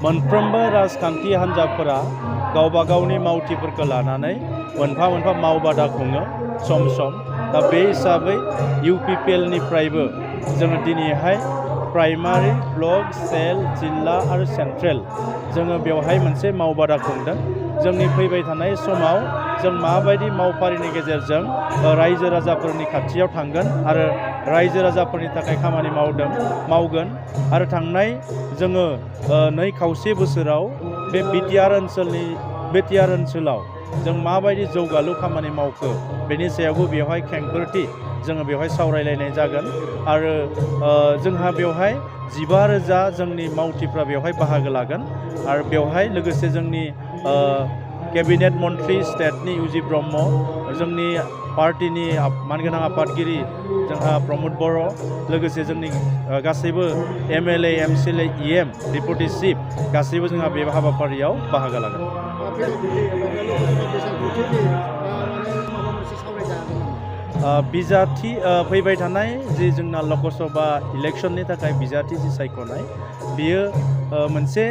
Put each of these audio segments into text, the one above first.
मोनफ्रोमबो राजखान्थि हान्जाफोरा गावबा गावनि मावथिफोरखौ लानानै मोनफा मोनफा मावबादा खुङो सम सम। दा बे हिसाबै UPPLनिफ्रायबो जोङो दिनैहाय प्राइमारि, ब्लक, सेल, जिल्ला आरो सेन्ट्रेल जोङो बेवहाय मोनसे मावबादा खुंदों। जोंनि फैबाय थानाय समाव जों माबायदि मावफारिनि गेजेरजों रायजो राजाफोरनि खाथियाव थांगोन आरो रायजो राजाफोरनि थाखाय खामानि मावगोन आरो थांनाय जोङो 2.5 बोसोराव बे बिटिआर ओनसोलाव जों माबायदि जौगालु खामानि मावखो बेनि सायावबो बेवहाय खेंफोरथि जोङो बेवहाय सावरायलायनाय जागोन आरो जोंहा बेवहाय 15,000 जोंनि मावथिफ्रा बेवहाय बाहागो लागोन आरो बेवहाय लोगोसे जोंनि केबिनेट मन्त्रि स्टेटनि UG ब्रह्म, जोंनि पार्टिनि मानगोनां आफादगिरि जोंहा प्रमद बर', लोगोसे जोंनि गासैबो MLA, MCLA, EM, deputy chief गासैबो जोंहा बे हाबाफारियाव बाहागो लागोन। बिजाथि फैबाय थानाय जि जोंना लोकसभा इलेक्शननि थाखाय बिजाथि जि सायख'नाय बियो मोनसे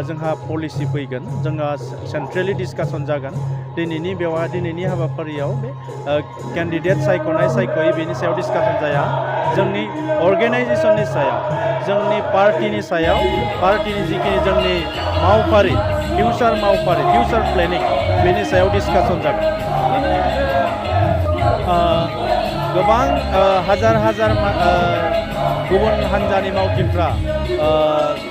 जोंहा पलिसि फैगोन, जोंहा सेन्ट्रेलि डिसकासन जागोन। दिनैनि हाबाफारियाव बे केन्डिडेट सायख'यै बेनि सायाव डिसकासन जाया। जोंनि अर्गेनाइजेसननि सायाव, जोंनि पार्टिनि सायाव, पार्टिनि जिखिनि जोंनि मावफारि, फिउचार प्लेनिं बेनि सायाव डिसकासन जागोन। गोबां हाजार गुबुन हान्जानि मावथिफ्रा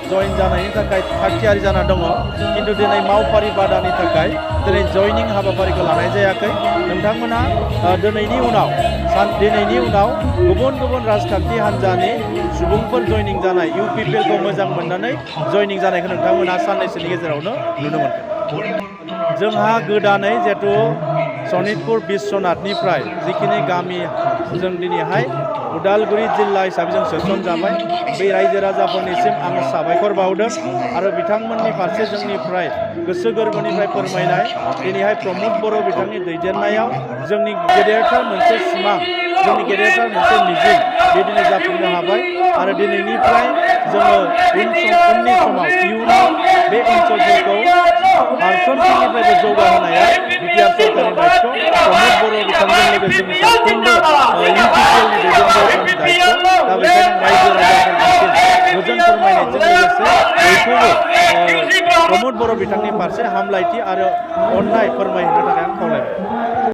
जइन जानायनि थाखाय थागथियारि जाना दङ, खिन्थु दिनै मावफारि बादानि थाखाय दिनै जइनिं हाबाफारिखौ लानाय जायाखै। नोंथांमोना दिनैनि उनाव गुबुन राजखान्थि हान्जानि सुबुंफोर जइनिं जानाय, UPPLखौ मोजां मोननानै जइनिं जानायखौ नोंथांमोना साननैसोनि गेजेरावनो नुनो मोनगोन। जोंहा गोदानै जिहेतु सनितपुर बिश्वनाथनिफ्राय जिखिनि गामि जों दिनैहाय उदालगुरि जिल्ला हिसाबै जों सोसनजाबाय, बे रायजो राजाफोरनिसिम आं साबायखर बावदों आरो बिथांमोननि फारसे जोंनिफ्राय गोसो गोरबोनिफ्राय फोरमायनाय दिनैहाय प्रमद बर' बिथांनि दैदेननायाव जोंनि गेदेरथार मोनसे सिमां, जोंनि गेदेरथार मोनसे मिजिं बे दिनै जाफुंनो हाबाय आरो दिनैनिफ्राय जोङो उननि समाव इयुनाव बे ओनसोलफोरखौ फारफ्रोमथिंनिफ्रायबो जौगाहोनाया बिटिआर सरकारनि दायित्व, प्रमद बर' बिथांजों लोगोसे जोंनि साफ्रोमबो UPPLनि दैदेनगिरिफोरनि दायित्व। दा बेखायनो रायजो राजाफोरनिसिम गोजोन फोरमायनायजों लोगोसे बयखौबो प्रमद बर' बिथांनि फारसे हामलायथि आरो अननाय फोरमायहैनो थाखाय आं खावलायबाय।